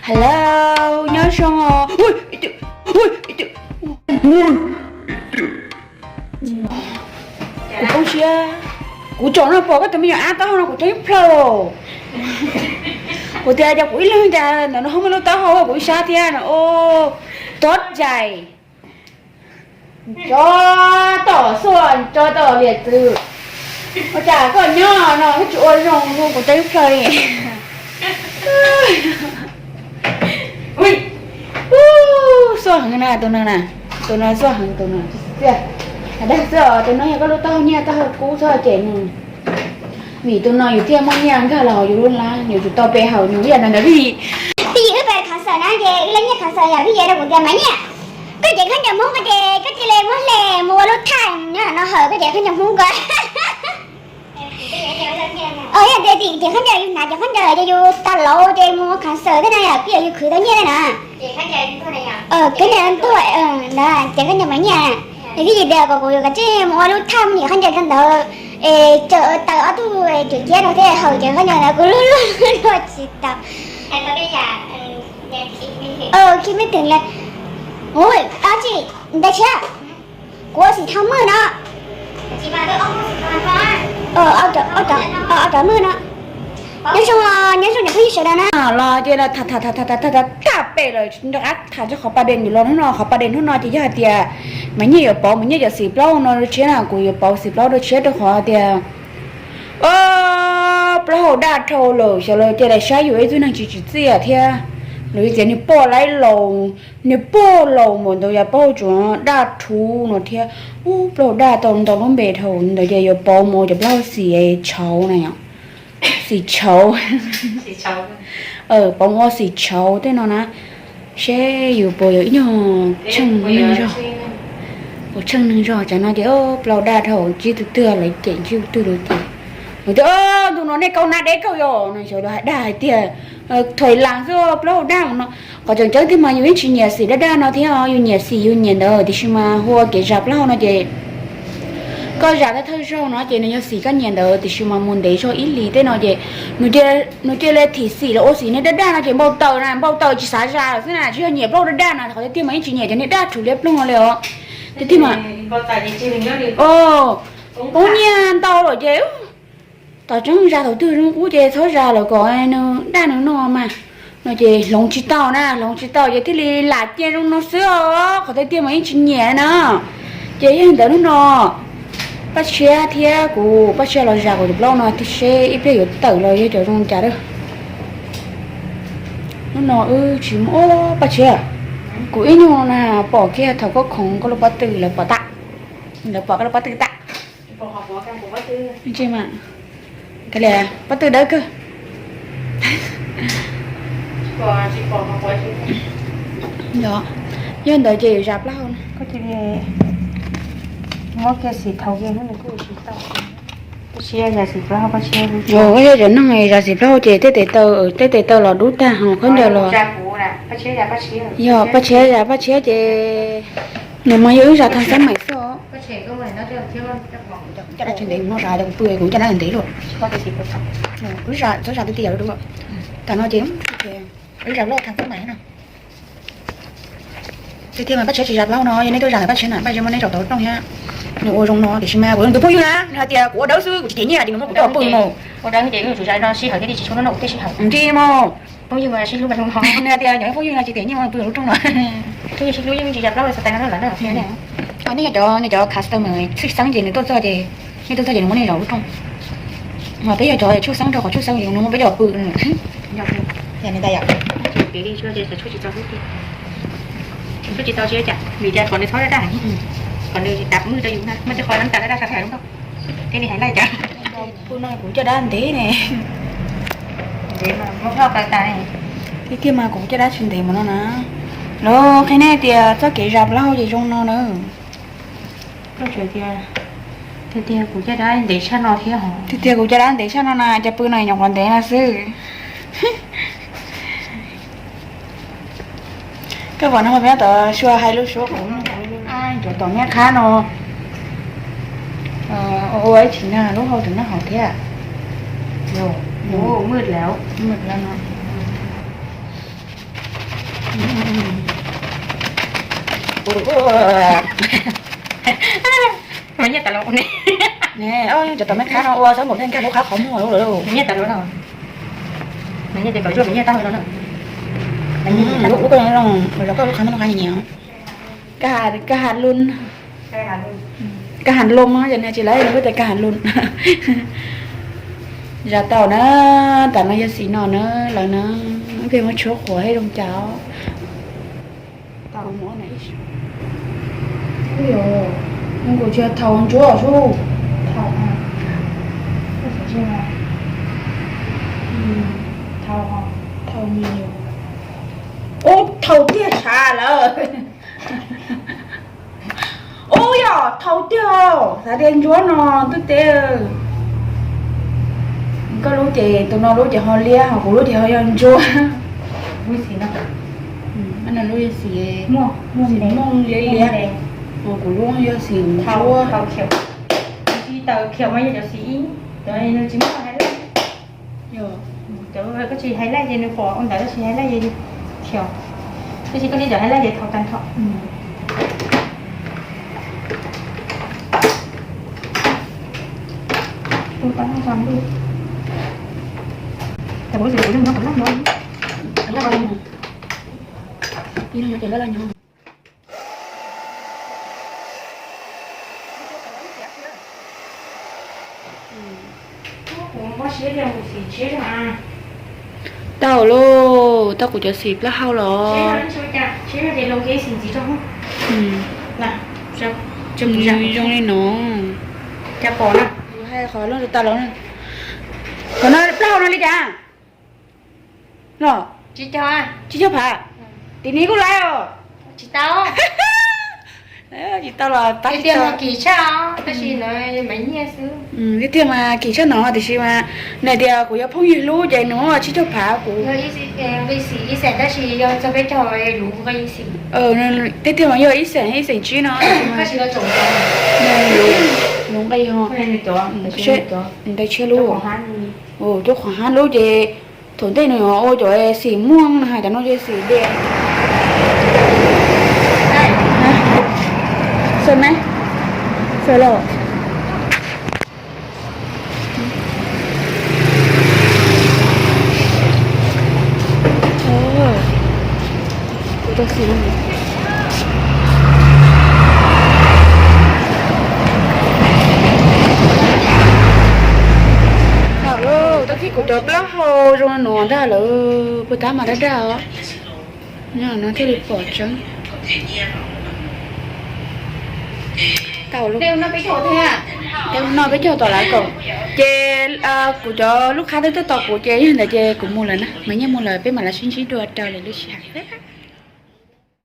Hello, nyob zoo os. Kuv poob siab, kuv tsom no pom koj tus me nyuam ab taub hau no kuv ceeb plhaw. Kuv tias cov kuv ib leeg cas ntawm no ho muaj lub taub hau kuv ib sab thiab no. Txob cai, tso tau xuaj, tso tau liam txwv. Ua cas koj nyob no thiab tsis ua zoo kuv ceeb plhaw li. Xuaj heev na tus no na, tus no xuaj heev tus no. Dag xwb os, tus no yog koj lub taub hau nyiaj taub hau kub xwb ces nws, vim tus no yus thiaj muaj nyiaj nkag los yus lub lab, yus tsum tau pe hawm nws ib yam ntawd vim. Twb yim wb pe khov xawm na ces wb lab nyiaj khov xawm yam twb yim rau kuv tias Maiv Nyiaj, koj cev khaub ncaws Hmoob ko ces koj cia li muab hle mus ua lub thaj nyob no hawm koj cev khaub ncaws Hmoob ko. Yog tias tim cev khaub ncaws yus hnav cev khaub ncaws ces yus tas lauv ces mus ua khov xawm tej no yom, twb yog yus khwv tau nyiaj tej na. Khaub ncaws tuag, cev khaub ncaws Maiv Nyiaj. Nws twb yim tias kom kuv yuav kav tsij mus ua lub thaj mus nyem khaub ncaws kawg ntawd es tawm tawm ob tug cuam ciab rau thiab hawm cev khaub ncaws ntawd kuv luag luag luag tsis tau. Khi me twg le, ua dab tsi, ntawd tshiab. Kuv ua xim thau maj no. Ob cov maj no. Nyob zoo, nyob zoo niam phooj ywg sawv daws na. Los ces tham tham tham pem lawm nrog qab tham txog qhov pas dej ntawm los hnub no, qhov pas dej hnub no ces yog hais tias Maiv Nyiaj yuav pauv Maiv Nyiaj cov xim plaub no dua tshiab na, kuv yuav pauv xim plaub dua tshiab rau qhov tias plaub hau daj dhau lawm, xyov lawv cia li saib yus ib tug neeg tsis tsim txiaj thiab. Lawv tias niag poj laib laus, niag poj laus mus ntawd yog plaub hau tsuas daj rhuv no thiab. Ub, plaub hau daj tau ntau lub npe dhau ntawd ces yuav pauv mus cov plaub hau xim tshauv na yom. Xim tshauv. Pauv mus ua xim tshauv tej no na, seb yus puas yuav ib nyuag tsheej neeg zog. Puas tsheej neeg zog, tsam no ces plaub hau daj dhau ntsib tus twg lawv cem ntsib tus twg lawv cem. Lawv tias ntu no nej kaub nab deb kawg yom no, xyov lawv hais dag hais tiag. Thuam las xwb plaub hau daj no. Qhov tseem ceeb thiab mas yus yeej tsis nyiam xim daj daj no thiab, yus nyiam xim yus nyiam ntawd tiam sis mas hu ua kev zas plaub hau no ces koj zas thawj thawj zaug no ces nws yog xim koj nyiam ntawd tiam sis mas mus ntev zog ib hlis tej no ces nws cia li thim xim los ua xim niag daj daj no ces npau taws na, npau taws tsis xav zas lawm xwb na, tsis yog nyiam plaub hau daj daj na, qhov tiag tiag mas yeej tsis nyiam cov niag daj rhuv liab ploog no li os. Tiag tiag mas poob nyiaj ntau lawm ces tom tseeb zas thaum twg zoo qub ces txhob zas lawm kom nws daj nws no mas, no ces hloov tsis tau na, hloov tsis tau ces thiaj li lam cia zoo no xwb os, qhov tiag tiag mas yeej tsis nyiam na. Ces yog li ntawd hnub no Paj Tshiab thiab kuv, Paj Tshiab los zas kuv tus plaub no seb ib pliag yuav tawm los yog cov zoo cas lawm. Hnub no wb tsis muaj, Paj Tshiab, kuv ib nyuag no na pom kiag thaum koj khoov koj lub pob tw lawv pom tag, lawv pom koj lub pob tw tag. Pob tw dawb kawg. Yog ntawd ces zas plaub hau na, koj cia li muab kiag xim thaum kiag hnub nws kuj tsis tau. Koj siab zas xim plaub hau, koj siab. Koj siab cov neeg zas xim plaub hau ces tej tes taw, tej tes taw los dub tag, ho khaub ncaws los. Yog Paj Tshiab zas, Paj Tshiab ces nws mas yog wb zas thaj xab mais xwb os. Caj dab tsis ntev, kuv noj zas kuv pw kuv caj dab ntev luaj. Wb zas, txhob zas tiag tiag, tam no ces wb zas plaub hau thaj xab mais no. Tiag tiag mas Paj Tshiab tsis zas plaub hau no, yog nej tuaj zas ntawm Paj Tshiab na, Paj Tshiab muab neb zaum tau rooj thiab. Nws ua zoo no tiam sis mas kuv tus phooj ywg na, nws hais tias kuv ua dawb xwb, kuv tsis cem nyiaj ces nws muab kuv coj pw mus. Ua dawb ces wb tus zas no sij hawm thiab li tsis tshua noj noj kuv thiaj sij hawm. Ntshe mus. Phooj ywg mas sib hlub mas zoo no. Nws hais tias cov phooj ywg no tsis cem nyiaj mas pw lub rooj no. Phooj ywg sib hlub yeej tsis zas plaub hau xav tais no lawm na. Nej cov, nej cov customer tshwj xeeb ces nws tuaj txog ces, nej tuaj txog ces nws muab nej zaum lub rooj. Ho peb yog cov tshwj xeeb rau qhov tshwj xeeb ces nws muab peb coj pw. Yog li ntawd yom. Tsis tau tsis cas, vim cas kom nws txhob daj daj, kom nws tsis tau mwj rau yus na, muaj tej qho nab tas daj daj sab sab zoo nkauj. Thiaj li hais laj cas. Pw no kuv caj dab ntev ne. Tiag tiag mas kuv caj dab tsis ntev mus no na. Los qhia nej tias txoj kev zas plaub hau ces zoo no na. Tiag tiag kuv caj dab ntev tshaj no thiab hos. Tiag tiag kuv caj dab ntev tshaj no na, cas pw no nyuam qhuav ntev no xwb. Koj pom no peb tom Suav hais lus Suav, cov tom nyab qhab no ua ib chim na lub hau tseem nyob hauv thiab. Mwj lawm no. Mas nyiaj tas los ne. Cov tau me qhab no ua xab npaum thiaj nkag lub qhab qhov muag lawm. Nyiaj tas los no. Mas nyiaj ces kom zuaj mas nyiaj tau no na. Lub koj zoo los koj lub qhab no qhab nyiam. Kab has lun, kab has lon no ces nws tsis laib, nws tias kab has lun. Zam tau na, tam no yog xim no na, lawv na, pheej muab tshuab qhuav thiab zoo cas. Kuv tsis thaum ntsuab sub. Ub, thaum tiag tshav lawm. Ub, yog thaum tiag, xav tias ntsuab no twb teb. Koj lub ces tus no lub ces ho liab, ho kuv lub ces ho yog ntsuab. Lub xim no, lub yog xim mooj liab liab, ho kuv lub yog xim ntsuab. Tsis tau khiaum mas yog cov xim ib, cov tsis muaj hais laj. Yog, koj tsis hais laj ces nws pom ua ntawd, tab sis hais laj ces khiaum. Tab sis koj tsis tau hais laj ces thaum tag nrho. Tau lauj, tau kuv cov xim plaub hau los. Zoo li no. Qhov no plaub hau no li cas? No, tsis cog phav. Tim ni kuj laib os. Tsis tau los tab sis kim tshaj no, tiam sis mas nws hais tias kuv yog phooj ywg hlub ces nws muab tsib caug phav kuv. Tiag tiag mas yog ib xeem ib xeem tsib no. Luv nqi ho, nws ntawd tshiab lub, cuab qhov hab lub ces thaum ntej nws ua cov xim muaj no, hais cov no ces xim diam. Xav me, xav los. Kuv tau xim no. Tau lauj, tau kiag kuv cov plaub hau zoo no ntag lawm, puag ta mas daj daj os. No thiaj li pom tseeb. Tau lauj, tej no peb caug tom lav kaum. Ces kuv cov lub qhab twb tuaj tos kuv ces yog ntawd ces kuv mus lawm na, mas nyiaj mus lawm peb mam li sib ntsib dua rau lwm lub sij hawm.